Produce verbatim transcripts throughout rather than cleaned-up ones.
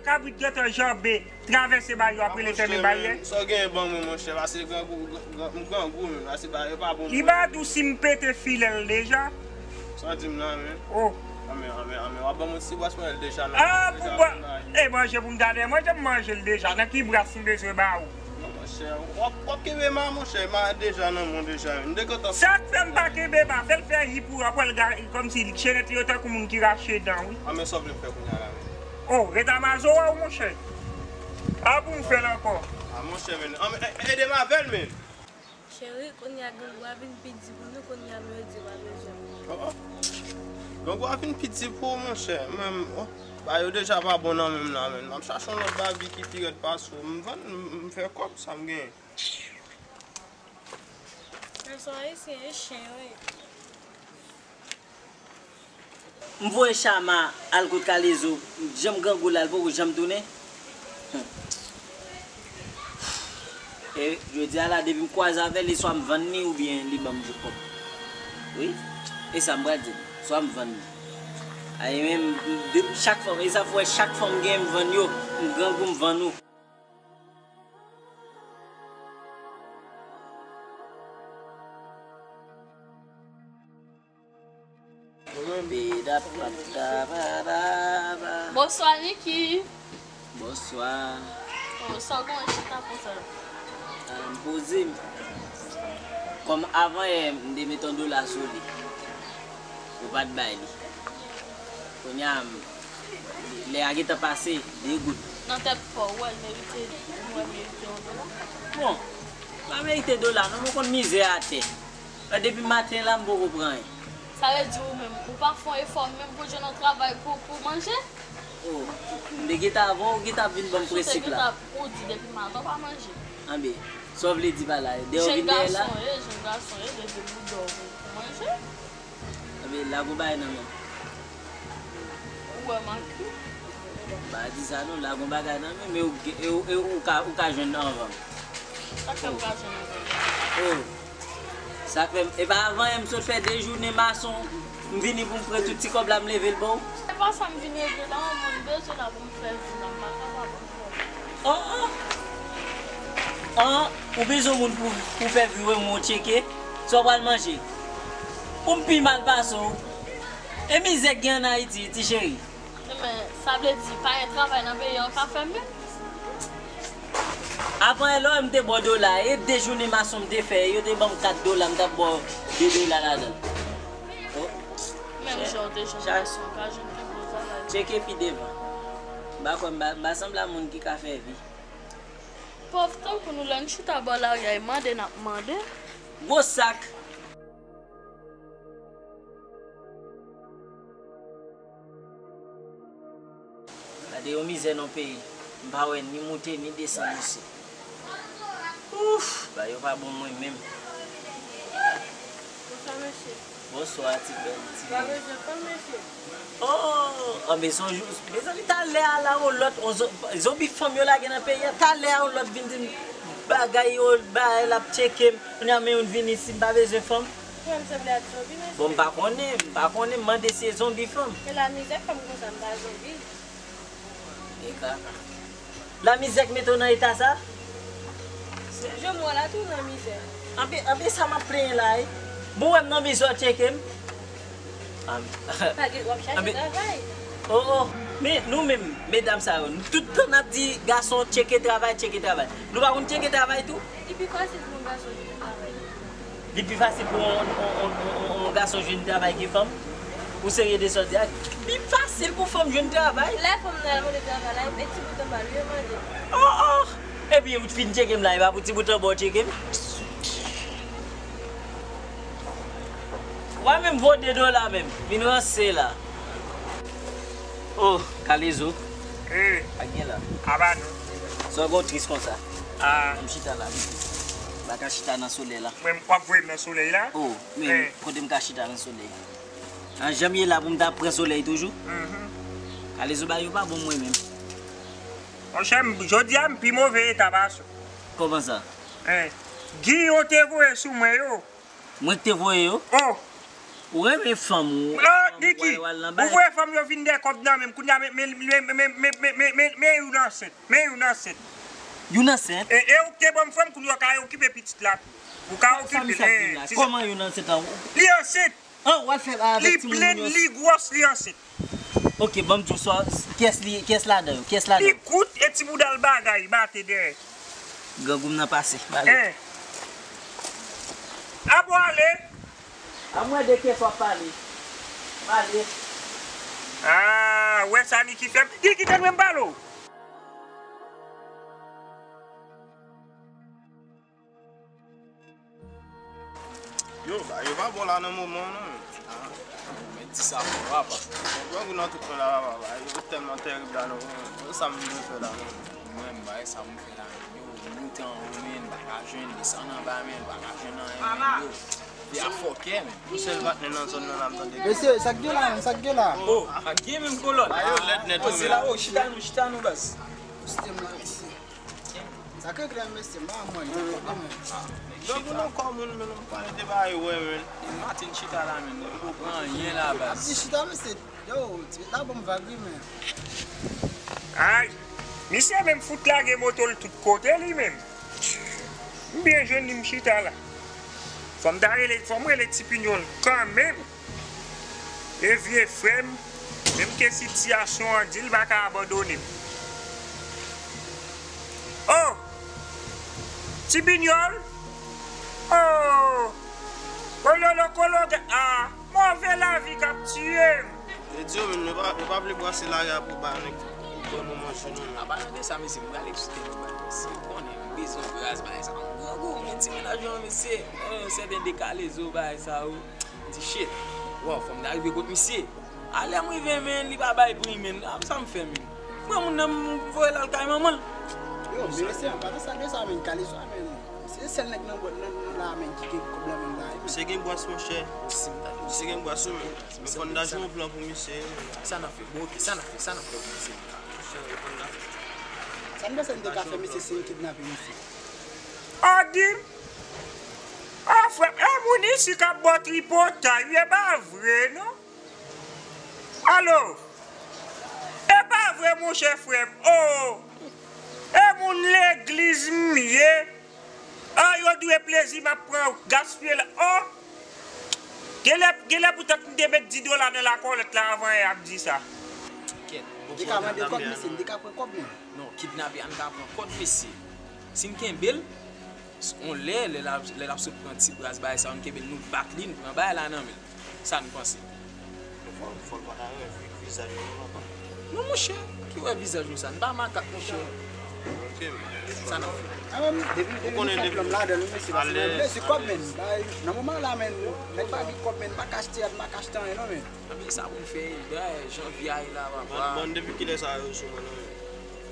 Kabrit gentan janbe, travèse baryè, ap rele fèmen baryè. Sa w genyen ban mwen, monchè, pase grangou, gran- m grangou menm, pase baryè pa bon. Li pa di w si m pete filè l deja. Sa w di m la, men. Oh. Anmè, anmè, anmè, w ap ban mwen ti bras mwen deja nan. Ah, pou bwa. E manje pou m ta dèyè manje, m manje l deja. Nan ki bras m bezwen ba ou? Monchè, w ap, w ap kenbe ma, monchè, ma deja nan men w deja. M te kontan. Sa k fè m pa kenbe ma, fè l fè yi pou w, ap wè l ga- kòmsi chenèt li yo tankou moun ki rache dan, wi. Anmè, sa w vle m fè kounye a la, men? Oh, ret a mazo a w, monchè. A pou m fè l ankò. Ah, monchè, men. Anmè, e- ede m avè l, men. Cheri, kounye a grangou a vin pi di pou nou, kounye a nou ede w a bezwen. Oh, oh. Grangou a vin pi di pou ou, monchè. Menm, oh, ba yo deja pa bon nan men m nan, men. M ap chache yon lòt babi ki pi rèd pase w. M vann, m, m fè kòb, sa m genyen. Gason ayisyen e chen yo ye. M voye Chama al kot Kalezo, janm grangou la, l poko janm tounen. Hum. E jodi a la, depi m kwaze avè l, li swa m vann li oubyen li ban m jou kòb. Wi, e sa m pral di l, swa m vann li. Ay, men, m- de- chak fwa, e sa fè chak fwa m gen, m vann yo, m grangou, m vann ou. Bonswa, Niki. Bonswa. Oh, sa w gen w chita konsa? Ah, m poze m. Kòm avan yè, m te met yon dola sou li. Ou pa t bay li. Kounye a, m- Lè a gentan pase, de goud. Nan tèt pa w, ou wè l merite, ou wè l merite yon dola? Bon, pa merite dola, non, mwen konn mizè atè. Depi maten la, m poko pran anyen. Sa vle di ou menm, ou pa fè yon efò menm pou jwenn yon travay pou, pou manje? Oh, m te gentan avan, ou gentan ap vin ban m prensip la. Ou di depi maten ou pa manje. Anben, sa w vle di pa la? Dèyè w vin dèyè la? Jèn gason ye, jèn gason ye, leve bouda w pou, pou manje. Anben, lage yon bagay nan men m. Ou wè m ak li? Pa di sa non, lage yon bagay nan men m, e ou, e ou, e ou ka, ou ka jwenn anvan m. Sa k fè m ka jwenn anvan w? Oh. Sa k fè m, e pa avan yè m sot fè de jounen mason, m vini pou m pran tout ti kòb la, m leve l ba w. Se pa sa m vin regle la, yon moun bezwen la pou m fè vi la, m pa kapab ankò. An, an. An, ou bezwen moun pou, pou fè vi w, ou tcheke. Sa w pral manje? Ou m pi mal pase w. E mizè k gen ann Ayiti, ti cheri. Men, sa vle di, pa gen travay nan peyi a, w ka fè menm? Avan yè lè w wè m te ba w dola, e de jounen mason m te fè, yo te ban m kat dola, m t ap ba w de dola ladan l. Oh. Menm jan w te jwenn mason, w ka jwenn pi bon travay. Tcheke pi devan. M pa kwè, m pa, m pa sanble a moun ki ka fè vi. Pòv tankou nou, lè n chita bò lari a, e mande n ap mande. Gwo sak. Gade yon mizè nan peyi. M pa wè ni moute ni desann isit. Ouf, bagay yo pa bon mwen menm. Bonswa, mesye. Bonswa, ti bèl, ti bèl. Pa bezwen fanm, mesye. Oh, anben se yon jou, mezanmi, talè a la yon lòt, yon zon- zonbi fanm yo lage nan peyi a, talè a yon lòt vin di m bagay yo, bagay l ap tcheke m. Kounye a men youn vin isit, m pa bezwen fanm. Frè m sanble ak zonbi, mesye. Bon, m pa konnen, m pa konnen, m mande si e zonbi fanm. Men lamizè k fè m konsa, m pa zonbi. E kaka. Lamizè k mete w nan eta sa? Jan m wè w la tou w nan mizè. Anben, anben sa m ap plenyen la, wi. Bon, w wè m nan mizè, w tcheke m. Anben, w ap chache travay. Oh, oh. Men nou menm, medam sa yo, nou tout tan n ap di gason tcheke travay, tcheke travay. Nou pa konn tcheke travay tou? Li pi fasil pou yon gason jwenn travay. Li pi fasil pou yon, yon, yon, yon, yon gason jwenn travay ke fanm? Ou serye de sa w di a? Li fasil pou fanm jwenn travay? Lè fanm nan al mande travay la, e ti bout anba l yo mande. Oh, oh! Epi ou fin tcheke m la, e pa pou ti bout anba w tcheke m? Ou pa menm vo de dola menm, vin ranse la. Oh, Kalezo. Hey. Ak gen la. Aba nou. Sa w gon tris konsa? Ah. M chita la, m tris. M pa ka chita nan solèy la. Mwen, w ap voye m nan solèy la? Oh, men kote m ka chita nan solèy? An janm ye la pou m ta pran solèy toujou? Mhm. Kalezo, bagay yo pa bon mwen menm. Monchè, m- jodi a m pi move eta pase w. Kòman sa? Hein. Giyon te voye sou mwen yo. Mwen k te voye yo? Oh! Ou renmen fanm ou, oh, Niki, ou voye fanm yo vin dèyè kòb nan men m. Kounye a, men, men, men youn ansent. Men youn ansent. Youn ansent? E, e ou k te ban m fanm, kounye a w ka okipe pitit la tou. Ou ka okipe l. Kòman youn ansent an? Li ansent. An, w al fè avèk timoun yo. Li plen, li gwòs, li ansent. Ok, ban m di w sa, kiyès li, kiyès ladan yo, kiyès ladan yo? Li kout, e ti bouda l bagay, mate dèyè. Grangou m nan pase, m ale. Abo ale. A mwen de kiyès w ap pale. M ale. Ah, wè sa Niki fè. Niki, tande m pale w. Yo, bagay yo pa bon la nan moman an non. Ah, men di sa pou papa. Bon, grangou nan tout mwen la, papa. Bagay yo tèlman tèrib la nan moman an. Sa m dwe fè la non. Mwen, bagay sa m fè la, yo, moute anwo, men, m pa ka jwenn, desann anba, men, m pa ka jwenn anyen, men, yo. Vye a fòkè, men. Yon sèl patnè nan zòn nan la, m tande. Mesye, sa k gen la, menm, sa k gen la? Oh, pa gen menm kolòn. Bagay yo lèd nèt, oh, se la, oh, chita nou, chita nou, baz. Sistèm la, mesye. Sa k gen la, mesye, m pa mwen, men. Grangou nan kò moun, men, nou pale de bagay, wè, men. Maten chita la, men, nou pa pran anyen la, baz. Ap di chita, mesye. Yo, ti la ban m vag wi, men. Ay, misye menm fout lage moto l tout kote li menm. M byen jwenn li, m chita la. Fò m ta rele, fò m rele Ti Pinyòl kanmenm. E vye frè m, menm ke sitiyasyon an di l pa ka abandone m. Oh! Ti Pinyòl? Oh! Kololo, kolo, ah! Move lavi k ap tiye m. E di yo menm, yo pa, yo pa vle bwase lari a pou ba nèg pou pran moman jou nou. Apa nan de sa, mesye, m prale sou tèt ou, mesye. Ou konnen, m bezwen gras bagay sa. M grangou, men ti mennaj lan, mesye. Mwen, yon sèten dekalezo bagay sa, wi. M di, shit. Waw, fò m ta rive kot misye. A lè m rive, men, li pa bay pri, men. A, sa m fè, men. M pran moun nan, m voye l al kay manman l. Yo, men mesye, an palan sa de sa, men, kalezo a, men. Se sèl nèg nan bòt nan, nan la menm ki gen kòb nan menm la. Misye gen bwès, monchè. Misye gen bwès, wi, men. Men fò n ta jwe yon plan pou misye. Sa n ap fè? Bon, ok, sa n ap fè? Sa n ap fè pou misye? Sa n panse n te ka fè misye si n kidnape misye? Odi, a frè, e moun isi k ap ba w tripotay, wi, e pa vre, non? Alo? E pa vre, monchè, frè m. Oh! E moun legliz m ye. Ah, yo dwe plezi m ap pran, gaspiye la. Oh! Genlè, genlè poutèt m te met dis dola nan lakòlèt la avan yè ap di sa. Kèt. Li ka mande kòb, mesye, li ka pran kòb, men. Non, kidnape a, n ka pran kòb, mesye. Si n kenbe l, s-, on lè, lè l ap, lè l ap sot pran ti bras bagay sa yo, n kenbe l, nou bat li, n pran bagay la nan men l. Sa n panse? Fò, fò l pa ta wè vi-, vizaj nou, papa. Non, monchè, ki wè vizaj nou sa? N pa makak, monchè. Ok, men. Sa n ap fè? A, men, depi, depi nou fè plan ladan, nou mesye, paske nou mesye kòb, men. Bay, nan moman la, men, nèg pa gen kòb, men, pa ka achte yat, pa ka achte anyen, non, men. Anben, sa pou n fè, bay, jan vi a ye la, papa. Bon, bon, depi kilè sa yo sou mwen, non, men.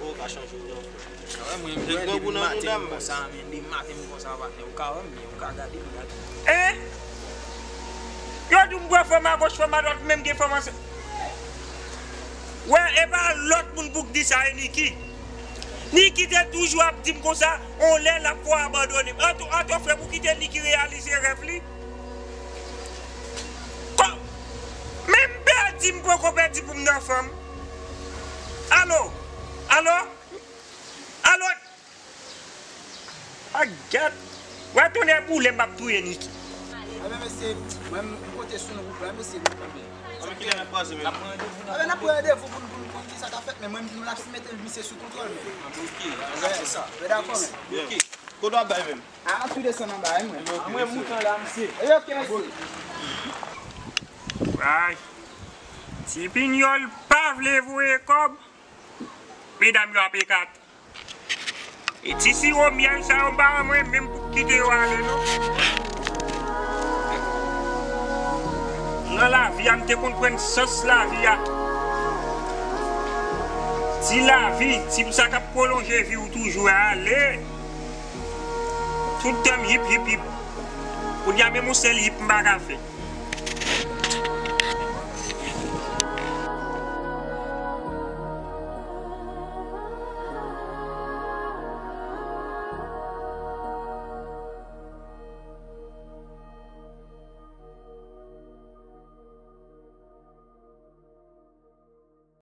Ou ka chanje w non. Sa wè mwen, mwen depi maten m konsa, men depi maten m konsa, patnè, ou ka wè m byen, ou ka gade m, gade. Hein? Yo di m pran fanm agoch, fanm adwat, menm gen fanm ansanm. Wè, e pa lòt moun pou k di sa, e Niki. Niki te toujou ap di m konsa, on lè l ap fè w abandone m. Antò, antò frè, pou kite Niki reyalize rèv li. Kò, men m pèdi, m poko pèdi pou m nan fanm. Alo? Alo? Alo? A gad! Wè tonnè boule m ap touye Niki. Enben, mesye, mwen, m konte sou nou pou plan, mesye. Anben, n ap pran randevou pou n, pou n, pou n di sa k ap fèt, men mwen, nou la fin mete misye sou kontwòl, men. Anben, ok, n ap fè sa. Wè dakò, men. Ok. Kote w ap bay menm? A, tou desann anba, wi, mwen. Anben, ok, mwen mesye. Mouton la, mesye. E, ok, mesye. Ay. Ti Pinyòl pa vle voye kòb. Medam yo ap ekate. E ti siwo myèl sa yo m pa renmen menm pou kite yo ale non. Nan lavi a, m te konn pran sans lavi a. Ti lavi, ti sa k ap pwolonje vi w toujou a, ale. Tout tan m hip, hip, hip. Kounye a menm yon sèl hip m pa ka fè.